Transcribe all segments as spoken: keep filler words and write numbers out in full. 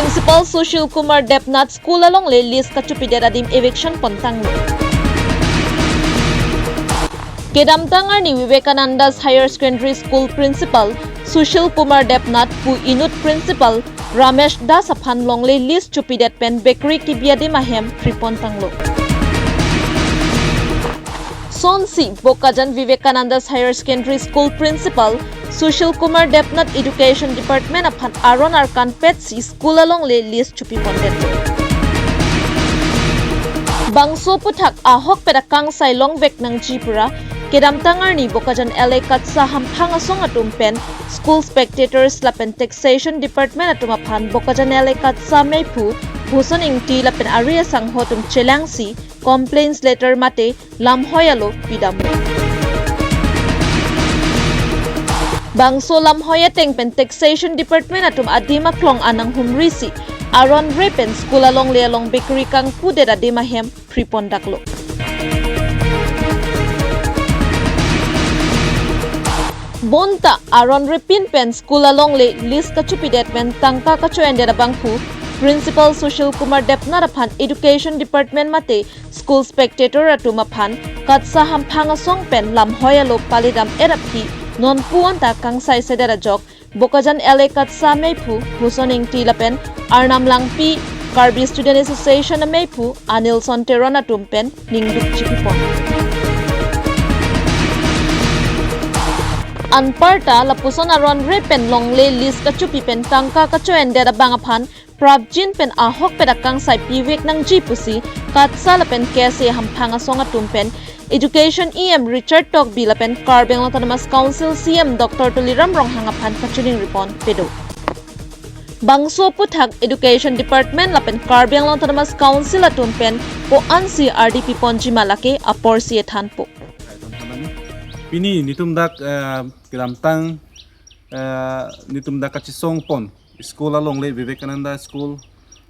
Principal Sushil Kumar Debnath school alongle lease kachopidet adim eviction pontanglo. Kedamtang arni Vivekananda Higher Secondary School Principal Sushil Kumar Debnath pu inut Principal Ramesh Das aphan longle lease chopidet pen bakery kebi adim ahem phri pontanglo. Sonsi Bokajan Vivekananda Higher Secondary School Principal Sushil Kumar Debnath Education Department aphan aron arkan petsi school alongle lease chopi pondetlo. Bangso aphuthak ahokpet akangsai longvek nangji pura kedamtang arni Bokajan L A KATSA hamphang asong atum pen school spectators lapen taxation department atum aphan Bokajan L A KATSA meiphu Bhuson Ingti lapen ari asangho atum chelangsi complaints letter mate lamhoi alo pidamlo. Bangso lamhoi ateng pen taxation department atum adim aklong ananghumrisi aron re pen school alongle along bakery kangpudet adim ahem phri pondaklo. Bonta aron repin pen school alongle lease kachopidet pen tangka kacho-endet abangphu Principal Sushil Kumar Debnath aphan Education Department mate school spectator atum aphan KATSA hamphang asong pen lamhoi alo palidam-et aphi nonpu anta kangsai sedet ajok Bokajan L A KATSA meiphu Bhuson Ingti lapen Arnam Langpi, Karbi Student Association ameiphu Anilson Teron atum pen ningduk chipipon. Anparta lapuson aron re pen longle lease kachopi pen tangka kacho-endet abang aphan prapjin pen ahokpet akangsai pivek nangji pusi KATSA lapen K S A hamphang asong atum pen Education E M Richard Tokbi lapen Karbi Anglong Autonomous Council C M Doctor Tuliram Ronghang aphan kachiningri pon pedo. Bangso aphuthak Education Department lapen Karbi Anglong Autonomous Council atum pen ko-ansi ardi piponji ma lake aporsi ethanpo. Pini netum dak, eh, kedamtang, eh, netum dak kachesong pon school alongle, Vivekananda School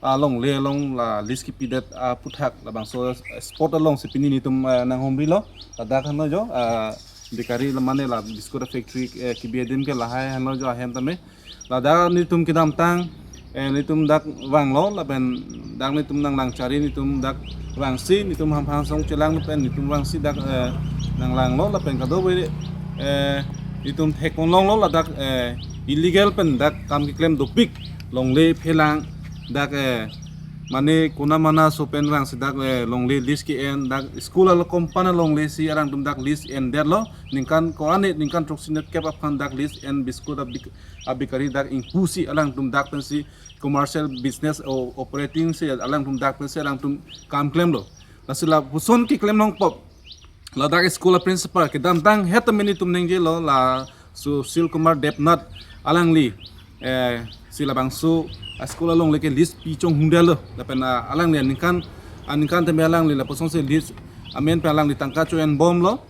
alongle along la lease kepidet aphuthak labangso spot alongsi pini netum, eh, nanghumrilo. Ladak henlo jo, eh, bakery la mane la biscuit factory, eh, kebi adim ke lahai henlo jo ahem tame. Ladak netum kedamtang, eh, netum dak vanglo lapen dak netum nanglang chari netum dak vangsi netum hamphang asong chelang pen netum vangsi dak, eh, nanglanglo lapen kadokave, eh, netum thek ponlonglo ladak, eh, illegal pen dak kam keklem dopik longle phelang dak, eh, mane kona mana so pen vangsi dak, eh, longle lease ke-en dak school alo compound alongle si alangtum dak lease endetlo ningkan ko-an ningkan throksi nerkep aphan dak lease en biscuit abik-, abakery dak ingpusi alangtum dak pensi commercial business o operating si alangtum dak pensi alangtum kam klemlo. Lasi lapuson keklem longpo. Ladak school a principal kedamtang het tame netum ningjelo la Sushil Kumar Debnath alangli, eh, si labangso a school alongle ke lease pi chonghundetlo. Lapen, ah, alangli aningkan, aningkan tame alangli lapusonsi lease amen pen alangli tangka cho-en bomlo.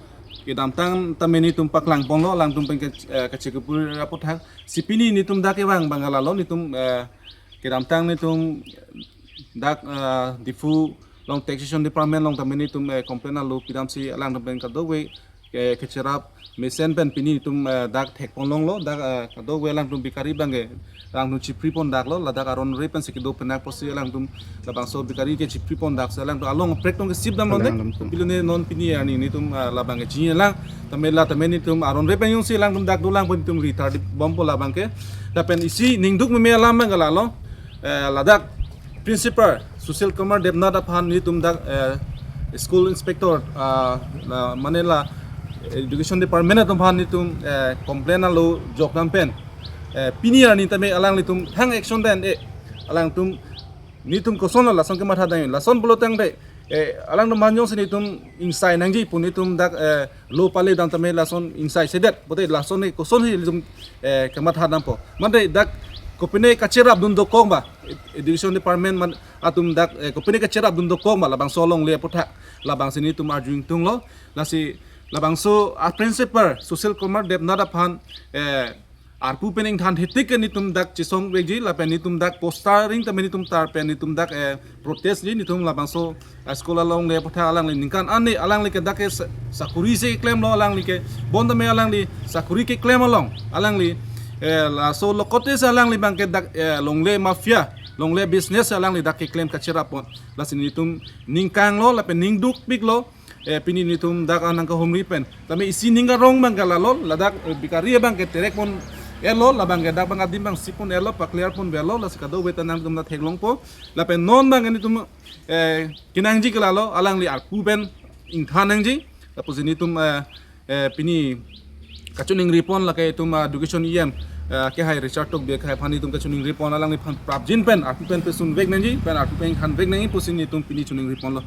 Kedamtang tame netum paklang ponlo alangtum pen ke, eh, kachekupuri aphuthak. Si pini netum dak kevang abang ke lalo netum, eh, kedamtang netum dak, eh, Diphu along taxation department along tame netum, eh, complaint alo pidamsi alangtum pen kadokave, eh, kacherap mesen pen pini netum, eh, dak thek ponlonglo dak, eh, kadokave alangtum bakery abang ke alangtum chipri pondaklo ladak aron re pensi kedo penak pusi alangtum labangso bakery ke chipri pondaksi alangtum along prek tong kesip damlo dek. Alangtum. Kopilo ne non pini arni netum, ah, labang ke chini lang. Tame la tame netum aron re pen jongsi alangtum dak dolang pen netum retard bompo labang ke. Lapen isi ningduk meme alam abang ke lalo. Eh, ladak Principal Sushil Kumar Debnath aphan netum dak, eh, school inspector, ah, la, mane la education department atum aphan netum, eh, complaint alo jokdam pen. Eh, pini arni tame alanglitum thang action den, eh, alangtum netum kosonlo lason kematha dang lason pulo tangte, eh, alangtum manjong si netum ingsai nangji pu netum dak, eh, lo pale dam tame lason ingsai sedet. Pote lason ne kosonsi netum, eh, kematha dampo. Mante dak kopine kacherapdun dokok ba, ed-, education department man atum dak, eh, kopine kacherapdun dokok ba labangso alongle aphuthak labangsi netum arju ingtunglo. Lasi labangso a principal Sushil Kumar Debnath aphan, eh, arpu pen ingthan thetik ke netum dak chesong vekji lapen netum dak poster ring tame netum tar pen netum dak, eh, protest ji netum labangso, eh, school alongle aphuthak alangli ningkan an ne alangli ke dak ke sa-, sakuri si klemlo alangli ke bon tame alangli sakuri keklem along alangli, eh, laso lokote si alangli abang ke dak, eh, longle mafia longle business alangli dak keklem kacherap pon. Lasi nelitum ningkanglo lapen ningdukpiklo. Eh, pini nelitum dak anang kahumri pen. Tame isi ning arong abang ke lalo, ladak, eh, bikari abang ke terek pon-etlo, labang ke dak abang adim abang si pon-etlo, pa-clear ponvelo, lasi kadokave ta nangtum ta theklongpo. Lapen non abang ke nelitum, eh, kenangji ke lalo, alangli arpu pen ingthan nangji. Lapusi nelitum, eh, eh, pini kachiningri pon lake itum, ah, education E M, eh, kehai Richard Tokbi kehai aphan nelitum kachiningri pon, alangliphan prapjin pen arpu pen pesunvek nangji, pen arpu pen ingthanvek nangji pusi nelitum pini chiningri ponlo.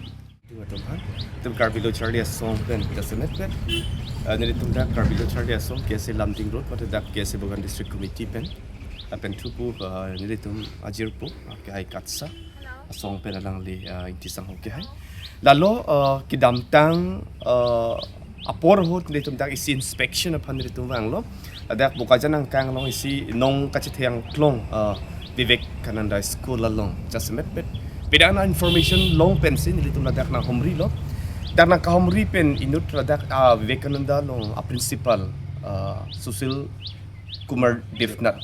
Tum atum aphan, itum Karbi Lo Charli Asong pen jasemet pen, eh, nelitum dak Karbi Lo Charli Asong K S A Lumding Road, mate dak K S A Bokajan District Committee pen, lapen thupo, eh, nelitum ajirpo, ah, kehai KATSA asong pen alangli, eh, Ingti Sangho kehai. Lalo, eh, kedamtang, eh, apor ahut nelitum dak isi inspection aphan nelitum vanglo. Ladak Bokajan angkang along isi nong kachethang klong, eh, Vivekananda School along jasemet pen. Pini an information long pensi nelitum ladak nanghumrilo. Dak nangkahumri pen inut ladak, ah, Vivekananda along a-principal, eh, Sushil Kumar Devnath.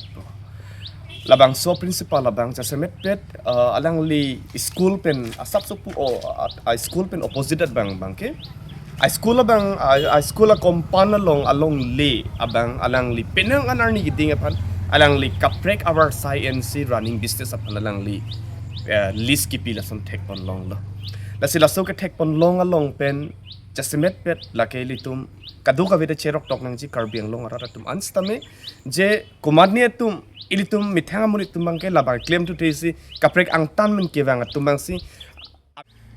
Labangso principal abang jasemet pen, eh, alangli school pen asapso pu o, a, a school pen opposite abang abang ke. A school abang, a, a school a-compound along, alongle abang alangli penang an arni keding aphan alangli kaprek avarsai ensi running business aphan alangli, eh, lease kipi lason thek ponlonglo. Lasi laso kethek ponlong along pen jasemet pen lake ilitum kadokave ta cheroktok nangji Karbi Anglong arat atum an sitame, je komatne atum ilitum methang amonit atum abang ke labang klemthu thesi kaprek angtan men kevang atum abang si.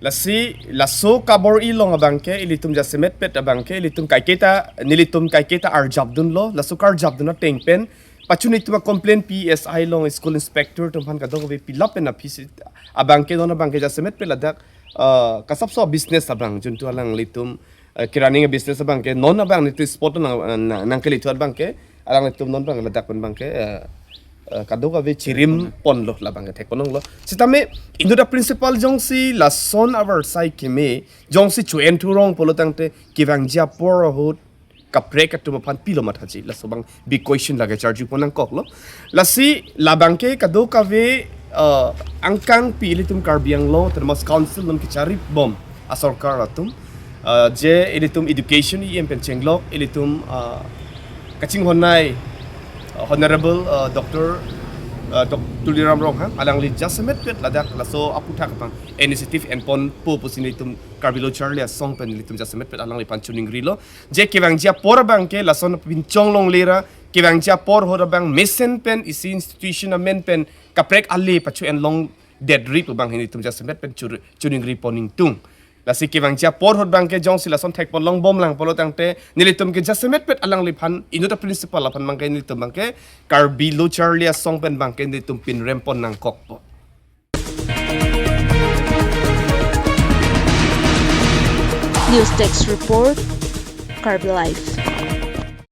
Lasi laso kabor-i along abang ke ilitum jasemet pen abang ke ilitum kaiketa, nelitum kaiketa arjapdunlo, laso karjapdun ateng pen pachun itum a-complaint P S I along school inspector atum aphan kadokave pilap pen aphi si abang ke non abang ke jasemet pen ladak, eh, kasapso business abang juntu alanglitum, eh, kirani business abang ke non abang nelitum spot nang, nang, nangkele thuat abang ke, alanglitum non abang ladak pen abang ke, eh, eh, kadokave chirim ponlo labang ke thek ponlonglo. Sitame inut a-principal jongsi lason avarsai keme, jongsi chu-en thurong pulo tangte kevangji apor ahut kaprek atum aphan pilo mathaji, laso abang big question lake charju pon nangkoklo. Lasi labang ke kadokave, eh, angkangpi ilitum Karbi Anglong Autonomous Council non kecharip bom asorkar atum, eh, je ilitum education E M pen chenglok ilitum, eh, kachinghon-ai, eh, Honorable, eh, Doctor, eh, Doc-, Tuliram Ronghang alangli jasemet pen ladak laso aputhak abang initiative enponpo pusi nelitum Karbi Lo Charli Asong pen nelitum jasemet pen alangliphan chiningrilo. Je kevangji apor abang ke lason pinchong longle ra, kevangji apor ahut abang mesen pen isi institution amen pen kaprek ale pachu-en longdetri pu abang nelitum jasemet pen chur-, chiningri pon ingtung. Lasi kevangji apor ahut abang ke jongsi lason thek ponlong bomlang pulo tangte nelitum ke jasemet pen alangliphan inut a-principal aphan abang ke nelitum abang ke Karbi Lo Charli Asong pen abang ke nelitum pinrem pon nangkokpo. News Desk Report, Karbi Live.